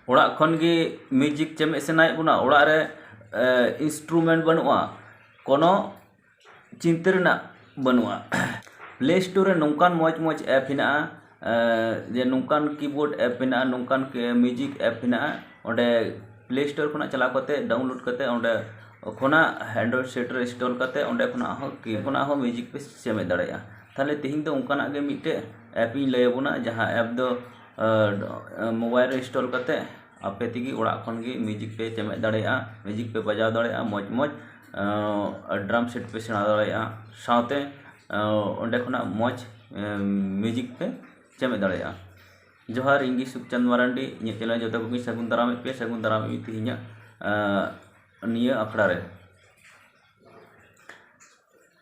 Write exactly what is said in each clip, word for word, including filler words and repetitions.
ᱚᱲᱟᱜ ᱠᱷᱚᱱ ᱜᱮ ᱢᱤᱣᱡᱤᱠ ᱪᱮᱢᱮᱫ ᱥᱟᱱᱟᱭᱮᱫ ᱵᱚᱱᱟ, ᱚᱲᱟᱜ ᱨᱮ ᱤᱱᱥᱴᱨᱩᱢᱮᱱᱴ ᱵᱟᱹᱱᱩᱜᱼᱟ, ᱠᱳᱱᱳ ᱪᱤᱱᱛᱟᱹ ᱨᱮᱱᱟᱜ ᱵᱟᱹᱱᱩᱜᱼᱟ᱾ ᱯᱞᱮ ᱥᱴᱳᱨ ᱨᱮ ᱱᱚᱝᱠᱟᱱ ᱢᱚᱡᱽ ᱢᱚᱡᱽ ᱮᱯ ᱦᱮᱱᱟᱜᱼᱟ, ᱡᱮ ᱱᱚᱝᱠᱟᱱ ᱠᱤᱵᱳᱨᱰ ᱮᱯ ᱦᱮᱱᱟᱜᱼᱟ, ᱱᱚᱝᱠᱟᱱ ᱢᱤᱣᱡᱤᱠ ᱮᱯ ᱦᱮᱱᱟᱜᱼᱟ᱾ ᱚᱸᱰᱮ ᱯᱞᱮ ᱥᱴᱳᱨ ᱠᱷᱚᱱᱟᱜ ᱪᱟᱞᱟᱣ ᱠᱟᱛᱮ, ᱰᱟᱣᱩᱱᱞᱳᱰ ᱠᱟᱛᱮ, ᱚᱸᱰᱮ ᱠᱷᱚᱱᱟᱜ ᱮᱱᱰᱨᱚᱭᱮᱰ ᱥᱮᱴ ᱨᱮ ᱤᱱᱥᱴᱚᱞ ᱠᱟᱛᱮ, ᱚᱸᱰᱮ ᱠᱷᱚᱱᱟᱜ ᱦᱚᱸ ᱠᱤ ᱠᱷᱚᱱᱟᱜ ᱦᱚᱸ ᱢᱤᱣᱡᱤᱠ ᱯᱮ ᱪᱮᱢᱮᱫ ᱫᱟᱲᱮᱭᱟᱜᱼᱟ᱾ ᱛᱟᱦᱚᱞᱮ ᱛᱮᱦᱮᱧ ᱫᱚ ᱚᱱᱠᱟᱱᱟᱜ ᱜᱮ ᱢᱤᱫᱴᱮᱡ ᱮᱯ ᱤᱧ ᱞᱟᱹᱭ ᱟᱵᱚᱱᱟ, ᱡᱟᱦᱟᱸ ᱮᱯ ᱫᱚ ᱢᱳᱵᱟᱭᱤᱞ ᱨᱮ ᱤᱱᱥᱴᱚᱞ ᱠᱟᱛᱮ ᱟᱯᱮ ᱛᱮᱜᱮ ᱚᱲᱟᱜ ᱠᱷᱚᱱ ᱜᱮ ᱢᱤᱣᱡᱤᱠ ᱯᱮ ᱪᱮᱢᱮᱫ ᱫᱟᱲᱮᱭᱟᱜᱼᱟ, ᱢᱤᱣᱡᱤᱠ ᱯᱮ ᱵᱟᱡᱟᱣ ᱫᱟᱲᱮᱭᱟᱜᱼᱟ, ᱢᱚᱡᱽ ᱢᱚᱡᱽ ᱰᱨᱟᱢ ᱥᱮᱴ ᱯᱮ ᱥᱮᱬᱟ ᱫᱟᱲᱮᱭᱟᱜᱼᱟ, ᱥᱟᱶᱛᱮ ᱚᱸᱰᱮ ᱠᱷᱚᱱᱟᱜ ᱢᱚᱡᱽ ᱢᱤᱣᱡᱤᱠ ᱯᱮ ᱪᱮᱢᱮᱫ ᱫᱟᱲᱮᱭᱟᱜᱼᱟ᱾ ᱡᱚᱦᱟᱨ, ᱤᱧ ᱜᱮ ᱥᱩᱠᱪᱟᱸᱫ ᱢᱟᱨᱟᱱᱰᱤ᱾ ᱤᱧᱟᱹᱜ ᱪᱮᱱᱮᱞ ᱡᱚᱛᱚ ᱠᱚᱜᱮᱧ ᱥᱟᱹᱜᱩᱱ ᱫᱟᱨᱟᱢᱮᱫ ᱯᱮᱭᱟ, ᱥᱟᱹᱜᱩᱱ ᱫᱟᱨᱟᱢᱮᱫ ᱯᱮᱭᱟ ᱛᱮᱦᱮᱧᱟᱜ ᱱᱤᱭᱟᱹ ᱟᱠᱷᱲᱟ ᱨᱮ᱾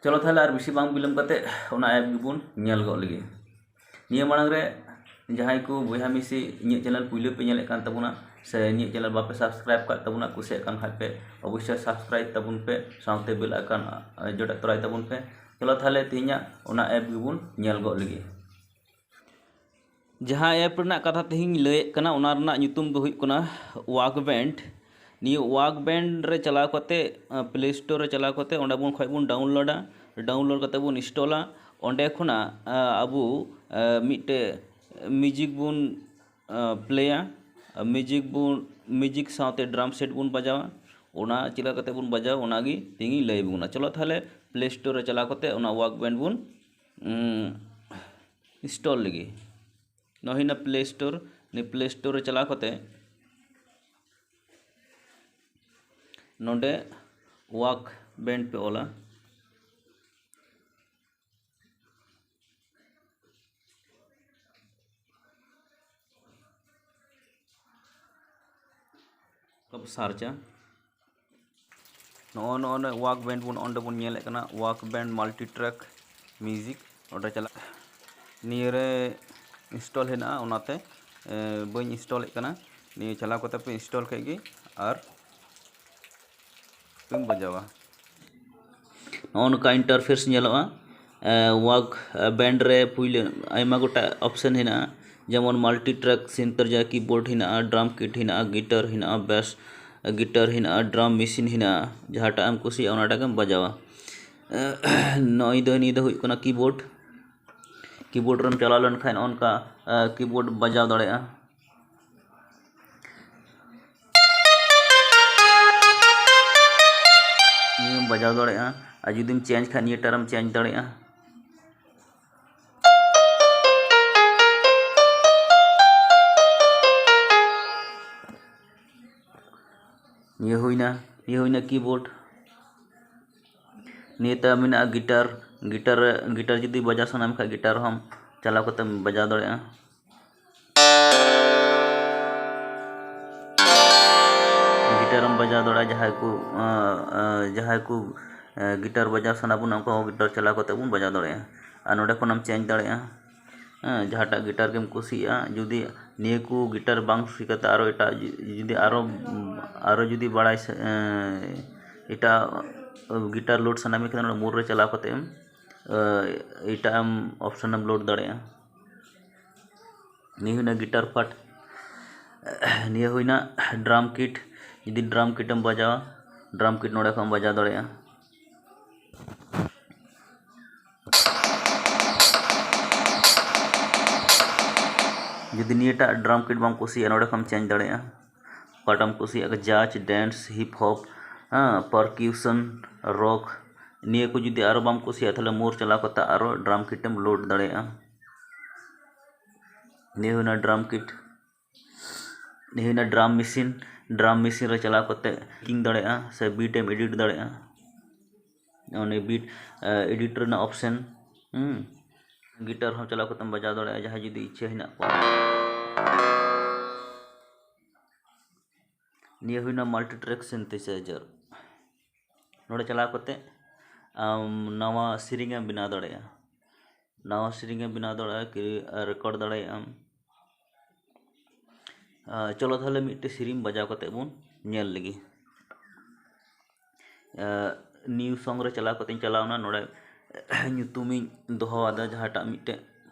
ᱪᱚᱞᱚ ᱛᱟᱦᱚᱞᱮ ᱟᱨ ᱵᱮᱥᱤ ᱵᱟᱝ ᱵᱤᱞᱚᱢ ᱠᱟᱛᱮ ᱚᱱᱟ ᱮᱯ ᱜᱮᱵᱚᱱ ᱧᱮᱞ ᱜᱚᱫ ᱞᱮᱜᱮ᱾ ᱱᱤᱭᱟᱹ ᱢᱟᱲᱟᱝ ᱨᱮ ᱡᱟᱦᱟᱸᱭ ᱠᱚ ᱵᱚᱭᱦᱟ ᱢᱤᱥᱤ ᱤᱧᱟᱹᱜ ᱪᱮᱱᱮᱞ ᱯᱩᱭᱞᱟᱹ ᱯᱮ ᱧᱮᱞᱮᱫ ᱠᱟᱱ ᱛᱟᱵᱚᱱᱟ ᱥᱮ ᱤᱧᱟᱹᱜ ᱪᱮᱱᱮᱞ ᱵᱟᱯᱮ ᱥᱟᱵᱥᱠᱨᱟᱭᱤᱵ ᱠᱟᱫ ᱛᱟᱵᱚᱱᱟ, ᱠᱩᱥᱤᱭᱟᱜ ᱠᱟᱱ ᱠᱷᱟᱡ ᱯᱮ ᱚᱵᱚᱥᱥᱳᱭ ᱥᱟᱵᱥᱠᱨᱟᱭᱤᱵ ᱛᱟᱵᱚᱱ ᱯᱮ, ᱥᱟᱶᱛᱮ ᱵᱮᱞ ᱟᱭᱠᱚᱱ ᱡᱚᱴᱮᱫ ᱛᱚᱨᱟᱭ ᱛᱟᱵᱚᱱ ᱯᱮ᱾ ᱪᱚᱞᱚ ᱛᱟᱦᱚᱞᱮ ᱛᱮᱦᱮᱧᱟᱜ ᱚᱱᱟ ᱮᱯ ᱜᱮᱵᱚᱱ ᱧᱮᱞ ᱜᱚᱫ ᱞᱮᱜᱮ᱾ ᱡᱟᱦᱟᱸ ᱮᱯ ᱨᱮᱱᱟᱜ ᱠᱟᱛᱷᱟ ᱛᱮᱦᱮᱧ ᱞᱟᱹᱭᱮᱫ ᱠᱟᱱᱟ, ᱚᱱᱟ ᱨᱮᱱᱟᱜ ᱧᱩᱛᱩᱢ ᱫᱚ ᱦᱩᱭᱩᱜ ᱠᱟᱱᱟ ᱣᱟᱨᱠ ᱵᱮᱱᱰ᱾ ᱱᱤᱭᱟᱹ ᱣᱟᱨᱠ ᱵᱮᱱᱰ ᱨᱮ ᱪᱟᱞᱟᱣ ᱠᱟᱛᱮ, ᱯᱞᱮ ᱥᱴᱳᱨ ᱨᱮ ᱪᱟᱞᱟᱣ ᱠᱟᱛᱮ ᱚᱸᱰᱮ ᱵᱚᱱ ᱠᱷᱚᱡ ᱵᱚᱱ ᱰᱟᱣᱩᱱᱞᱳᱰᱟ᱾ ᱰᱟᱣᱩᱱᱞᱳᱰ ᱠᱟᱛᱮ ᱵᱚᱱ ᱤᱱᱥᱴᱚᱞᱟ᱾ ᱚᱸᱰᱮ ᱠᱷᱚᱱᱟᱜ ᱟᱵᱚ ᱢᱤᱫᱴᱮᱡ ᱢᱤᱣᱡᱤᱠ ᱵᱚᱱ ᱯᱞᱮᱭᱟ᱾ ᱢᱤᱣᱡᱤᱠ ᱵᱚᱱ, ᱢᱤᱣᱡᱤᱠ ᱥᱟᱶᱛᱮ ᱰᱨᱟᱢ ᱥᱮᱴ ᱵᱚᱱ ᱵᱟᱡᱟᱣᱟ᱾ ᱚᱱᱟ ᱪᱮᱫ ᱞᱮᱠᱟ ᱠᱟᱛᱮ ᱵᱚᱱ ᱵᱟᱡᱟᱣᱟ, ᱚᱱᱟᱜᱮ ᱛᱮᱦᱮᱧ ᱤᱧ ᱞᱟᱹᱭ ᱟᱵᱚᱱ ᱠᱟᱱᱟ᱾ ᱪᱚᱞᱚ ᱛᱟᱦᱚᱞᱮ ᱯᱞᱮ ᱥᱴᱳᱨ ᱨᱮ ᱪᱟᱞᱟᱣ ᱠᱟᱛᱮ ᱚᱱᱟ ᱣᱟᱨᱠ ᱵᱮᱱᱰ ᱵᱚᱱ ᱤᱱᱥᱴᱚᱞ ᱞᱮᱜᱮ᱾ ᱱᱚᱣᱟ ᱦᱩᱭᱱᱟ ᱯᱞᱮ ᱥᱴᱳᱨ᱾ ᱱᱤᱭᱟᱹ ᱯᱞᱮ ᱥᱴᱳᱨ ᱨᱮ ᱪᱟᱞᱟᱣ ᱠᱟᱛᱮ ᱱᱚᱰᱮ ᱣᱟᱨᱠ ᱵᱮᱱᱰ ᱯᱮ ᱚᱞᱟ᱾ ᱥᱟᱨᱪᱟ᱾ ᱱᱚᱜᱼᱚ ᱱᱚᱜᱼᱚ ᱱᱚᱣᱟ ᱣᱟᱨᱠ ᱵᱮᱱᱰ ᱵᱚᱱ, ᱚᱸᱰᱮ ᱵᱚᱱ ᱧᱮᱞᱮᱫ ᱠᱟᱱᱟ work band multi track music. ᱚᱸᱰᱮ ᱪᱟᱞᱟᱜ, ᱱᱤᱭᱟᱹᱨᱮ ᱤᱱᱥᱴᱚᱞ ᱦᱮᱱᱟᱜᱼᱟ, ᱚᱱᱟᱛᱮ ᱵᱟᱹᱧ ᱤᱱᱥᱴᱚᱞᱮᱫ ᱠᱟᱱᱟ᱾ ᱱᱤᱭᱟᱹ ᱪᱟᱞᱟᱣ ᱠᱟᱛᱮ ᱯᱮ ᱤᱱᱥᱴᱚᱞ ᱠᱮᱫ ᱜᱮ ᱟᱨ ᱯᱮᱢ ᱵᱟᱡᱟᱣᱟ᱾ ᱱᱚᱜᱼᱚ ᱱᱚᱝᱠᱟ ᱤᱱᱴᱟᱨᱯᱷᱮᱥ ᱧᱮᱞᱚᱜᱼᱟ᱾ ᱣᱟᱨᱠ ᱵᱮᱱᱰ ᱨᱮ ᱯᱩᱭᱞᱟᱹ ᱟᱭᱢᱟ ᱜᱚᱴᱟᱝ ᱚᱯᱥᱮᱱ ᱦᱮᱱᱟᱜᱼᱟ, ᱡᱮᱢᱚᱱ multi track synthesizer, keyboard ᱦᱮᱱᱟᱜᱼᱟ, drum kit ᱦᱮᱱᱟᱜᱼᱟ, guitar ᱦᱮᱱᱟᱜᱼᱟ, bass guitar ᱦᱮᱱᱟᱜᱼᱟ, drum machine ᱦᱮᱱᱟᱜᱼᱟ᱾ ᱡᱟᱦᱟᱸᱴᱟᱜ ᱮᱢ ᱠᱩᱥᱤᱭᱟᱜᱼᱟ ᱚᱱᱟᱴᱟᱜ ᱜᱮᱢ ᱵᱟᱡᱟᱣᱟ᱾ ᱱᱚᱜᱼᱚᱭ ᱫᱚ, ᱱᱤᱭᱟᱹ ᱫᱚ ᱦᱩᱭᱩᱜ ᱠᱟᱱᱟ keyboard᱾ Keyboard ᱨᱮᱢ ᱪᱟᱞᱟᱣ ᱞᱮᱱᱠᱷᱟᱱ ᱱᱚᱜᱼᱚ ᱱᱚᱝᱠᱟ keyboard ᱵᱟᱡᱟᱣ ᱫᱟᱲᱮᱭᱟᱜᱼᱟ᱾ ᱱᱤᱭᱟᱹᱢ ᱵᱟᱡᱟᱣ ᱫᱟᱲᱮᱭᱟᱜᱼᱟ᱾ ᱟᱨ ᱡᱩᱫᱤᱢ change ᱠᱷᱟᱱ ᱱᱤᱭᱟᱹᱴᱟᱜ ᱨᱮᱢ change ᱫᱟᱲᱮᱭᱟᱜᱼᱟ᱾ ᱱᱤᱭᱟᱹ ᱦᱩᱭᱱᱟ, ᱱᱤᱭᱟᱹ ᱦᱩᱭᱱᱟ keyboard᱾ ᱱᱤᱭᱟᱹ ᱛᱟᱭᱚᱢ ᱢᱮᱱᱟᱜᱼᱟ guitar᱾ Guitar ᱨᱮ, guitar ᱡᱩᱫᱤ ᱵᱟᱡᱟᱣ ᱥᱟᱱᱟᱢ ᱠᱷᱟᱱ guitar ᱦᱚᱸᱢ ᱪᱟᱞᱟᱣ ᱠᱟᱛᱮᱢ ᱵᱟᱡᱟᱣ ᱫᱟᱲᱮᱭᱟᱜᱼᱟ᱾ Guitar ᱮᱢ ᱵᱟᱡᱟᱣ ᱫᱟᱲᱮᱭᱟᱜᱼᱟ, ᱡᱟᱦᱟᱸᱭ ᱠᱚ, ᱟᱸ, ᱟᱸ, ᱡᱟᱦᱟᱸᱭ ᱠᱚ, ᱟᱸ, guitar ᱵᱟᱡᱟᱣ ᱥᱟᱱᱟ ᱵᱚᱱᱟ, ᱩᱱᱠᱩ ᱦᱚᱸ guitar ᱪᱟᱞᱟᱣ ᱠᱟᱛᱮ ᱵᱚᱱ ᱵᱟᱡᱟᱣ ᱫᱟᱲᱮᱭᱟᱜᱼᱟ᱾ ᱟᱨ ᱱᱚᱰᱮ ᱠᱷᱚᱱᱮᱢ change ᱫᱟᱲᱮᱭᱟᱜᱼᱟ᱾ ᱦᱮᱸ, ᱡᱟᱦᱟᱸᱴᱟᱜ guitar ᱜᱮᱢ ᱠᱩᱥᱤᱭᱟᱜᱼᱟ, ᱡᱩᱫᱤ ᱱᱤᱭᱟᱹ ᱠᱚ guitar ᱵᱟᱝ ᱦᱩᱭ ᱠᱟᱛᱮ ᱟᱨᱚ ᱮᱴᱟᱜ ᱡᱩ-, ᱡᱩᱫᱤ ᱟᱨᱚ, ᱟᱨᱚ ᱡᱩᱫᱤ ᱵᱟᱲᱟᱭ ᱥᱟ-, ᱮᱸ, ᱮᱴᱟᱜ guitar load ᱥᱟᱱᱟ ᱢᱮ ᱠᱷᱟᱱ, ᱱᱚᱰᱮ more ᱨᱮ ᱪᱟᱞᱟᱣ ᱠᱟᱛᱮ ᱮᱢ, ᱮᱸ, ᱮᱴᱟᱜ ᱮᱢ option ᱮᱢ load ᱫᱟᱲᱮᱭᱟᱜᱼᱟ᱾ ᱱᱤᱭᱟᱹ ᱦᱩᱭᱱᱟ guitar part᱾ ᱱᱤᱭᱟᱹ ᱦᱩᱭᱱᱟ drum kit᱾ ᱡᱩᱫᱤ drum kit ᱮᱢ ᱵᱟᱡᱟᱣᱟ, drum kit ᱱᱚᱰᱮ ᱠᱷᱚᱱ ᱮᱢ ᱵᱟᱡᱟᱣ ᱫᱟᱲᱮᱭᱟᱜᱼᱟ᱾ ᱡᱩᱫᱤ ᱱᱤᱭᱟᱹᱴᱟᱜ drum kit ᱵᱟᱢ ᱠᱩᱥᱤᱭᱟᱜᱼᱟ, ᱱᱚᱰᱮ ᱠᱷᱚᱱ change ᱫᱟᱲᱮᱭᱟᱜᱼᱟ᱾ ᱚᱠᱟᱴᱟᱜ ᱮᱢ ᱠᱩᱥᱤᱭᱟᱜᱼᱟ, jazz, dance, hip hop, ᱦᱮᱸ, percussion, rock, ᱱᱤᱭᱟᱹ ᱠᱚ ᱡᱩᱫᱤ ᱟᱨᱚ ᱵᱟᱢ ᱠᱩᱥᱤᱭᱟᱜᱼᱟ, ᱛᱟᱦᱞᱮ more ᱪᱟᱞᱟᱣ ᱠᱟᱛᱮ ᱟᱨᱚ drum kit ᱮᱢ load ᱫᱟᱲᱮᱭᱟᱜᱼᱟ᱾ ᱱᱤᱭᱟᱹ ᱦᱩᱭᱱᱟ drum kit᱾ ᱱᱤᱭᱟᱹ ᱦᱩᱭᱱᱟ drum machine᱾ Drum machine ᱨᱮ ᱪᱟᱞᱟᱣ ᱠᱟᱛᱮ picking ᱫᱟᱲᱮᱭᱟᱜᱼᱟ ᱥᱮ beat ᱮᱢ edit ᱫᱟᱲᱮᱭᱟᱜᱼᱟ᱾ ᱚᱱᱮ beat, ᱮ, edit ᱨᱮᱱᱟᱜ option, ᱦᱩᱸ᱾ Guitar ᱦᱚᱸ ᱪᱟᱞᱟᱣ ᱠᱟᱛᱮᱢ ᱵᱟᱡᱟᱣ ᱫᱟᱲᱮᱭᱟᱜᱼᱟ, ᱡᱟᱦᱟᱸᱭ ᱡᱩᱫᱤ ᱤᱪᱪᱷᱟᱹ ᱦᱮᱱᱟᱜ ᱠᱚᱣᱟ᱾ ᱱᱤᱭᱟᱹ ᱦᱩᱭᱱᱟ multi track synthesizer᱾ ᱱᱚᱰᱮ ᱪᱟᱞᱟᱣ ᱠᱟᱛᱮ ᱟᱢ ᱱᱟᱣᱟ ᱥᱮᱨᱮᱧ ᱮᱢ ᱵᱮᱱᱟᱣ ᱫᱟᱲᱮᱭᱟᱜᱼᱟ᱾ ᱱᱟᱣᱟ ᱥᱮᱨᱮᱧ ᱮᱢ ᱵᱮᱱᱟᱣ ᱫᱟᱲᱮᱭᱟᱜᱼᱟ, ᱠᱤ-, record ᱫᱟᱲᱮᱭᱟᱜ ᱟᱢ᱾ ᱟᱨ ᱪᱚᱞᱚ ᱛᱟᱦᱞᱮ ᱢᱤᱫᱴᱮᱡ ᱥᱮᱨᱮᱧ ᱵᱟᱡᱟᱣ ᱠᱟᱛᱮ ᱵᱚᱱ ᱧᱮᱞ ᱞᱮᱜᱮ᱾ ᱟᱨ new song ᱨᱮ ᱪᱟᱞᱟᱣ ᱠᱟᱛᱮᱧ ᱪᱟᱞᱟᱣᱱᱟ, ᱱᱚᱰᱮ ᱧᱩᱛᱩᱢᱤᱧ ᱫᱚᱦᱚ ᱟᱫᱟ, ᱡᱟᱦᱟᱸᱴᱟᱜ ᱢᱤᱫᱴᱮᱡ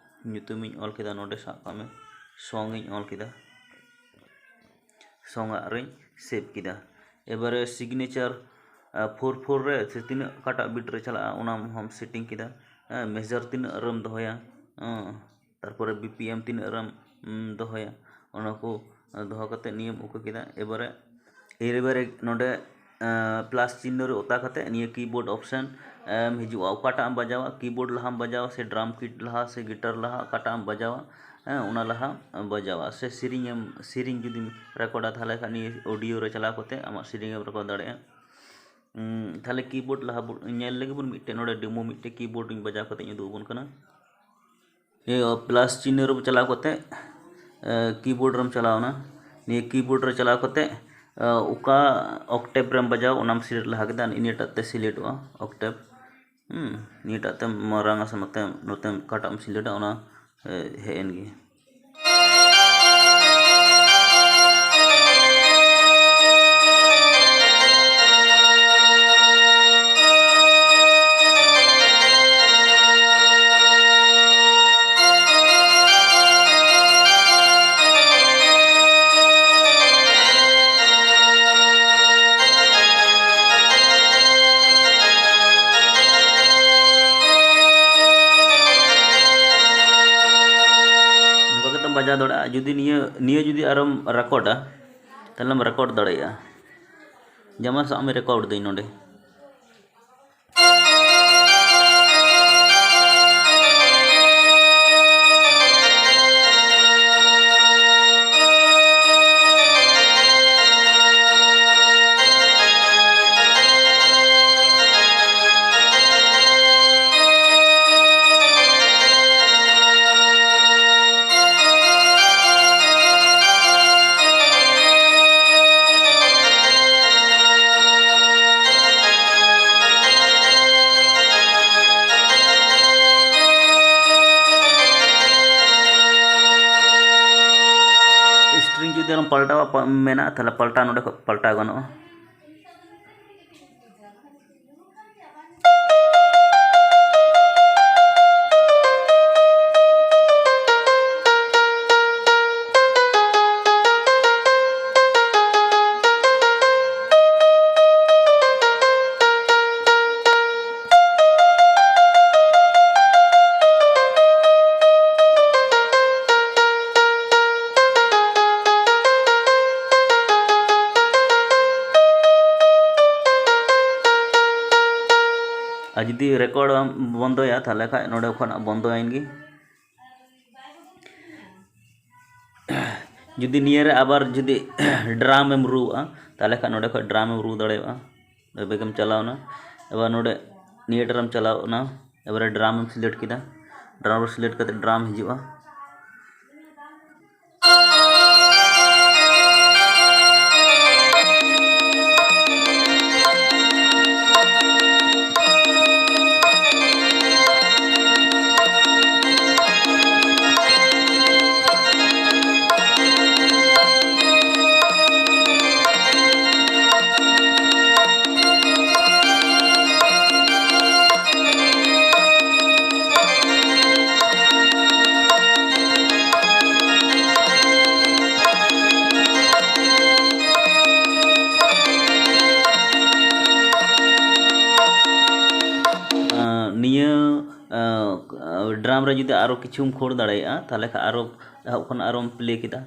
ᱧᱩᱛᱩᱢᱤᱧ ᱚᱞ ᱠᱮᱫᱟ ᱱᱚᱰᱮ, ᱥᱟᱵ ᱠᱟᱜ ᱢᱮ᱾ ᱥᱚᱝ ᱤᱧ ᱚᱞ ᱠᱮᱫᱟ, ᱥᱚᱝ ᱟᱜ ᱨᱮᱧ ᱥᱮᱵᱷ ᱠᱮᱫᱟ᱾ ᱮᱵᱟᱨᱮ ᱥᱤᱜᱽᱱᱮᱪᱟᱨ ᱯᱷᱳᱨ ᱯᱷᱳᱨ ᱨᱮ ᱥᱮ ᱛᱤᱱᱟᱹᱜ ᱚᱠᱟᱴᱟᱜ ᱵᱤᱴ ᱨᱮ ᱪᱟᱞᱟᱜᱼᱟ, ᱚᱱᱟ ᱦᱚᱸᱢ ᱥᱮᱴᱤᱝ ᱠᱮᱫᱟ᱾ ᱢᱮᱡᱟᱨ ᱛᱤᱱᱟᱹᱜ ᱨᱮᱢ ᱫᱚᱦᱚᱭᱟ, ᱛᱟᱨᱯᱚᱨᱮ ᱵᱤ ᱯᱤ ᱮᱢ ᱛᱤᱱᱟᱹᱜ ᱨᱮᱢ ᱫᱚᱦᱚᱭᱟ, ᱚᱱᱟ ᱠᱚ ᱫᱚᱦᱚ ᱠᱟᱛᱮ ᱱᱤᱭᱟᱹᱢ ᱳᱠᱮ ᱠᱮᱫᱟ᱾ ᱮᱵᱟᱨᱮ ᱮᱵᱟᱨᱮ ᱱᱚᱰᱮ ᱯᱞᱟᱥ ᱪᱤᱱᱦᱟᱹ ᱨᱮ ᱚᱛᱟ ᱠᱟᱛᱮ ᱱᱤᱭᱟᱹ ᱠᱤᱵᱳᱨᱰ ᱚᱯᱥᱮᱱ ᱮᱢ ᱦᱤᱡᱩᱜᱼᱟ᱾ ᱚᱠᱟᱴᱟᱜ ᱮᱢ ᱵᱟᱡᱟᱣᱟ, ᱠᱤᱵᱳᱨᱰ ᱞᱟᱦᱟᱢ ᱵᱟᱡᱟᱣᱟ ᱥᱮ ᱰᱨᱟᱢ ᱠᱤᱴ ᱞᱟᱦᱟ ᱥᱮ ᱜᱤᱴᱟᱨ ᱞᱟᱦᱟ, ᱚᱠᱟᱴᱟᱜ ᱮᱢ ᱵᱟᱡᱟᱣᱟ, ᱦᱮᱸ, ᱚᱱᱟ ᱞᱟᱦᱟ ᱵᱟᱡᱟᱣᱟ᱾ ᱥᱮ ᱥᱮᱨᱮᱧ ᱮᱢ, ᱥᱮᱨᱮᱧ ᱡᱩᱫᱤᱢ ᱨᱮᱠᱚᱨᱰᱟ, ᱛᱟᱦᱚᱞᱮ ᱠᱷᱟᱱ ᱱᱤᱭᱟᱹ ᱚᱰᱤᱭᱳ ᱨᱮ ᱪᱟᱞᱟᱣ ᱠᱟᱛᱮ ᱟᱢᱟᱜ ᱥᱮᱨᱮᱧ ᱮᱢ ᱨᱮᱠᱚᱨᱰ ᱫᱟᱲᱮᱭᱟᱜᱼᱟ᱾ ᱩᱸ, ᱛᱟᱦᱚᱞᱮ ᱠᱤᱵᱳᱨᱰ ᱞᱟᱦᱟ ᱵᱚ ᱧᱮᱞ ᱞᱮᱜᱮ ᱵᱚᱱ, ᱢᱤᱫᱴᱮᱡ ᱱᱚᱰᱮ ᱰᱮᱢᱳ ᱢᱤᱫᱴᱮᱡ ᱠᱤᱵᱳᱨᱰ ᱤᱧ ᱵᱟᱡᱟᱣ ᱠᱟᱛᱮ ᱤᱧ ᱩᱫᱩᱜ ᱟᱵᱚᱱ ᱠᱟᱱᱟ᱾ ᱱᱤᱭᱟᱹ ᱯᱞᱟᱥ ᱪᱤᱱᱦᱟᱹ ᱨᱮ ᱪᱟᱞᱟᱣ ᱠᱟᱛᱮ, ᱮ, ᱠᱤᱵᱳᱨᱰ ᱨᱮᱢ ᱪᱟᱞᱟᱣᱱᱟ᱾ ᱱᱤᱭᱟᱹ ᱠᱤᱵᱳᱨᱰ ᱨᱮ ᱪᱟᱞᱟᱣ ᱠᱟᱛᱮ, ᱮ, ᱚᱠᱟ ᱚᱠᱴᱮᱵᱽ ᱨᱮᱢ ᱵᱟᱡᱟᱣ, ᱚᱱᱟᱢ ᱥᱤᱞᱮᱠᱴ ᱞᱟᱦᱟ ᱠᱮᱫᱟ, ᱱᱤᱭᱟᱹᱴᱟᱜ ᱛᱮ ᱥᱤᱞᱮᱠᱴᱚᱜᱼᱟ ᱚᱠᱴᱮᱵᱽ᱾ ᱦᱩᱸ, ᱱᱤᱭᱟᱹᱴᱟᱜ ᱛᱮ ᱢᱟᱨᱟᱝ ᱟᱥᱮ ᱱᱚᱛᱮ, ᱱᱚᱛᱮ ᱚᱠᱟᱴᱟᱜ ᱮᱢ ᱥᱤᱞᱮᱠᱴᱟ, ᱚᱱᱟ, ᱮ, ᱦᱮᱡ ᱮᱱ ᱜᱮ᱾ ᱱᱚᱝᱠᱟ ᱠᱟᱛᱮᱢ ᱵᱟᱡᱟᱣ ᱫᱟᱲᱮᱭᱟᱜᱼᱟ᱾ ᱡᱩᱫᱤ ᱱᱤᱭᱟᱹ, ᱱᱤᱭᱟᱹ ᱡᱩᱫᱤ ᱟᱨᱚᱢ ᱨᱮᱠᱚᱨᱰᱟ, ᱛᱟᱦᱞᱮᱢ ᱨᱮᱠᱚᱨᱰ ᱫᱟᱲᱮᱭᱟᱜᱼᱟ᱾ ᱡᱮᱢᱚᱱ ᱥᱟᱵ ᱢᱮ, ᱨᱮᱠᱚᱨᱰ ᱫᱟᱹᱧ ᱱᱚᱰᱮ᱾ ᱥᱴᱨᱤᱝ ᱡᱩᱫᱤ ᱟᱨᱚᱢ ᱯᱟᱞᱴᱟᱣᱟ, ᱯᱟ-, ᱢᱮᱱᱟᱜᱼᱟ, ᱛᱟᱦᱞᱮ ᱯᱟᱞᱴᱟᱣ, ᱱᱚᱰᱮ ᱠᱷᱚᱱ ᱯᱟᱞᱴᱟᱣ ᱜᱟᱱᱚᱜᱼᱟ᱾ ᱡᱩᱫᱤ ᱨᱮᱠᱚᱨᱰ ᱮᱢ ᱵᱚᱱᱫᱚᱭᱟ, ᱛᱟᱦᱚᱞᱮ ᱠᱷᱟᱱ ᱱᱚᱰᱮ ᱠᱷᱚᱱᱟᱜ ᱵᱚᱱᱫᱚᱭᱮᱱ ᱜᱮ᱾ ᱡᱩᱫᱤ ᱱᱤᱭᱟᱹ ᱨᱮ ᱟᱵᱟᱨ ᱡᱩᱫᱤ ᱰᱨᱟᱢ ᱮᱢ ᱨᱩᱣᱟᱜᱼᱟ, ᱛᱟᱦᱚᱞᱮ ᱠᱷᱟᱱ ᱱᱚᱰᱮ ᱠᱷᱚᱱ ᱰᱨᱟᱢ ᱮᱢ ᱨᱩ ᱫᱟᱲᱮᱭᱟᱜᱼᱟ᱾ ᱵᱮᱠ ᱮᱢ ᱪᱟᱞᱟᱣᱱᱟ, ᱟᱵᱟᱨ ᱱᱚᱰᱮ ᱱᱤᱭᱟᱹ ᱴᱟᱜ ᱨᱮᱢ ᱪᱟᱞᱟᱣᱱᱟ, ᱮᱵᱟᱨᱮ ᱰᱨᱟᱢ ᱮᱢ ᱥᱤᱞᱮᱠᱴ ᱠᱮᱫᱟ, ᱰᱨᱟᱢ ᱨᱮ ᱥᱤᱞᱮᱠᱴ ᱠᱟᱛᱮ ᱰᱨᱟᱢ ᱦᱤᱡᱩᱜᱼᱟ᱾ ᱱᱤᱭᱟᱹ ᱰᱨᱟᱢ ᱨᱮ ᱡᱩᱫᱤ ᱟᱨᱚ ᱠᱤᱪᱷᱩᱢ ᱠᱷᱳᱲ ᱫᱟᱲᱮᱭᱟᱜᱼᱟ, ᱛᱟᱦᱚᱞᱮ ᱠᱷᱟᱱ ᱟᱨᱚ ᱮᱦᱚᱵ ᱠᱷᱚᱱ ᱟᱨᱚᱢ ᱯᱞᱮ ᱠᱮᱫᱟ᱾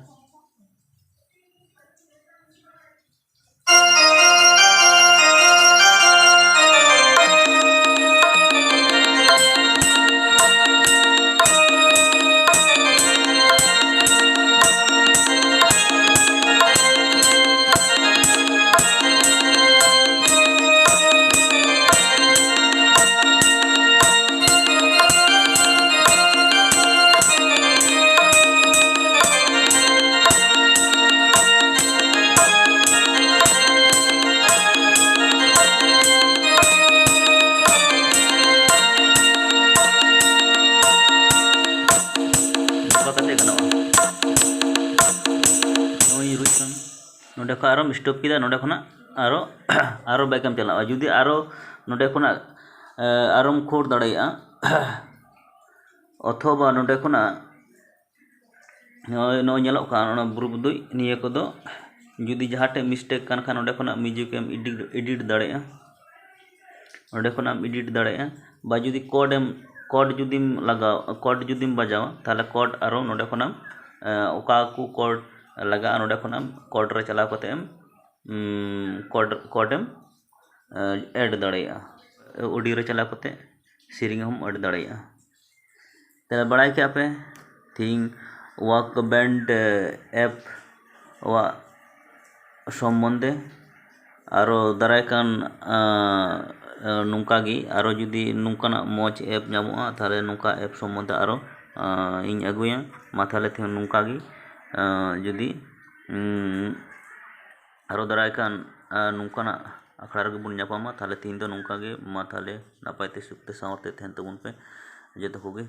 ᱱᱚᱝᱠᱟ ᱠᱟᱛᱮ ᱜᱟᱱᱚᱜᱼᱟ᱾ ᱱᱚᱜᱼᱚᱭ ᱧᱩᱨᱩᱜ ᱠᱟᱱᱟ᱾ ᱱᱚᱸᱰᱮ ᱠᱷᱚᱱ ᱟᱨᱚᱢ ᱥᱴᱚᱯ ᱠᱮᱫᱟ, ᱱᱚᱸᱰᱮ ᱠᱷᱚᱱᱟᱜ ᱟᱨᱚ, ᱟᱨᱚ ᱵᱮᱠ ᱮᱢ ᱪᱟᱞᱟᱜᱼᱟ᱾ ᱡᱩᱫᱤ ᱟᱨᱚ ᱱᱚᱸᱰᱮ ᱠᱷᱚᱱᱟᱜ, ᱮ, ᱟᱨᱚᱢ ᱠᱷᱳᱲ ᱫᱟᱲᱮᱭᱟᱜᱼᱟ, ᱚᱛᱷᱚᱵᱟ ᱱᱚᱸᱰᱮ ᱠᱷᱚᱱᱟᱜ ᱱᱚᱜᱼᱚᱭ, ᱱᱚᱜᱼᱚᱭ ᱧᱮᱞᱚᱜ ᱠᱟᱱ ᱚᱱᱟ ᱵᱩᱨᱩ ᱵᱩᱫᱩᱡ, ᱱᱤᱭᱟᱹ ᱠᱚᱫᱚ ᱡᱩᱫᱤ ᱡᱟᱦᱟᱸ ᱴᱷᱮᱡ ᱢᱤᱥᱴᱮᱠ ᱠᱟᱱ ᱠᱷᱟᱱ, ᱚᱸᱰᱮ ᱠᱷᱚᱱᱟᱜ ᱢᱤᱣᱡᱤᱠ ᱮᱢ ᱮᱰᱤᱴ, ᱮᱰᱤᱴ ᱫᱟᱲᱮᱭᱟᱜᱼᱟ᱾ ᱚᱸᱰᱮ ᱠᱷᱚᱱᱟᱜ ᱮᱢ ᱮᱰᱤᱴ ᱫᱟᱲᱮᱭᱟᱜᱼᱟ᱾ ᱵᱟ ᱡᱩᱫᱤ ᱠᱚᱨᱰ ᱮᱢ, ᱠᱚᱨᱰ ᱡᱩᱫᱤᱢ ᱞᱟᱜᱟᱣ, ᱠᱚᱨᱰ ᱡᱩᱫᱤᱢ ᱵᱟᱡᱟᱣᱟ, ᱛᱟᱦᱚᱞᱮ ᱠᱚᱨᱰ ᱟᱨᱚ ᱱᱚᱸᱰᱮ ᱠᱷᱚᱱᱟᱜ, ᱮ, ᱚᱠᱟ ᱠᱚ ᱠᱚᱨᱰ ᱞᱟᱜᱟᱜᱼᱟ, ᱱᱚᱸᱰᱮ ᱠᱷᱚᱱᱟᱜ ᱠᱚᱨᱰ ᱨᱮ ᱪᱟᱞᱟᱣ ᱠᱟᱛᱮ ᱮᱢ, ᱩᱢ, ᱠᱚᱨᱰ, ᱠᱚᱨᱰ ᱮᱢ, ᱮ, ᱮᱰ ᱫᱟᱲᱮᱭᱟᱜᱼᱟ᱾ ᱚᱰᱤᱭᱳ ᱨᱮ ᱪᱟᱞᱟᱣ ᱠᱟᱛᱮ ᱥᱮᱨᱮᱧ ᱦᱚᱸᱢ ᱟᱹᱰᱤ ᱫᱟᱲᱮᱭᱟᱜᱼᱟ᱾ ᱛᱟᱦᱞᱮ ᱵᱟᱲᱟᱭ ᱠᱮᱜᱼᱟ ᱯᱮ ᱛᱮᱦᱮᱧ ᱣᱟᱠ ᱵᱮᱱᱰ ᱮᱯ ᱣᱟᱜ ᱥᱚᱢᱵᱚᱱᱫᱷᱮ᱾ ᱟᱨᱚ ᱫᱟᱨᱟᱭ ᱠᱟᱱ ᱱᱚᱝᱠᱟ ᱜᱮ ᱟᱨᱚ ᱡᱩᱫᱤ ᱱᱚᱝᱠᱟᱱᱟᱜ ᱢᱚᱡᱽ ᱮᱯ ᱧᱟᱢᱚᱜᱼᱟ, ᱛᱟᱦᱞᱮ ᱱᱚᱝᱠᱟ ᱮᱯ ᱥᱚᱢᱵᱚᱱᱫᱷᱮ ᱟᱨᱚ ᱤᱧ ᱟᱹᱜᱩᱭᱟ᱾ ᱢᱟ ᱛᱟᱦᱞᱮ ᱛᱮᱦᱮᱧ ᱱᱚᱝᱠᱟ ᱜᱮ, ᱡᱩᱫᱤ ᱟᱨᱚ ᱫᱟᱨᱟᱭ ᱠᱟᱱ ᱱᱚᱝᱠᱟᱱᱟᱜ ᱟᱠᱷᱲᱟ ᱨᱮᱜᱮ ᱵᱚᱱ ᱧᱟᱯᱟᱢᱟ, ᱛᱟᱦᱞᱮ ᱛᱮᱦᱮᱧ ᱫᱚ ᱱᱚᱝᱠᱟ ᱜᱮ᱾ ᱢᱟ ᱛᱟᱦᱞᱮ ᱱᱟᱯᱟᱭ ᱛᱮ ᱥᱩᱠ ᱛᱮ ᱥᱟᱶᱟᱨ ᱛᱮ ᱛᱟᱦᱮᱱ ᱛᱟᱵᱚᱱ ᱯᱮ ᱡᱚᱛᱚ ᱠᱚᱜᱮ᱾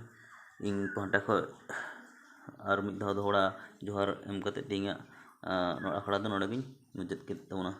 ᱤᱧ ᱯᱟᱦᱴᱟ ᱠᱷᱚᱱ ᱟᱨ ᱢᱤᱫ ᱫᱷᱟᱣ ᱫᱚᱦᱲᱟ ᱡᱚᱦᱟᱨ ᱮᱢ ᱠᱟᱛᱮ ᱛᱮᱦᱮᱧᱟᱜ ᱟᱠᱷᱲᱟ ᱫᱚ ᱱᱚᱰᱮ ᱜᱤᱧ ᱢᱩᱪᱟᱹᱫ ᱠᱮᱫ ᱛᱟᱵᱚᱱᱟ᱾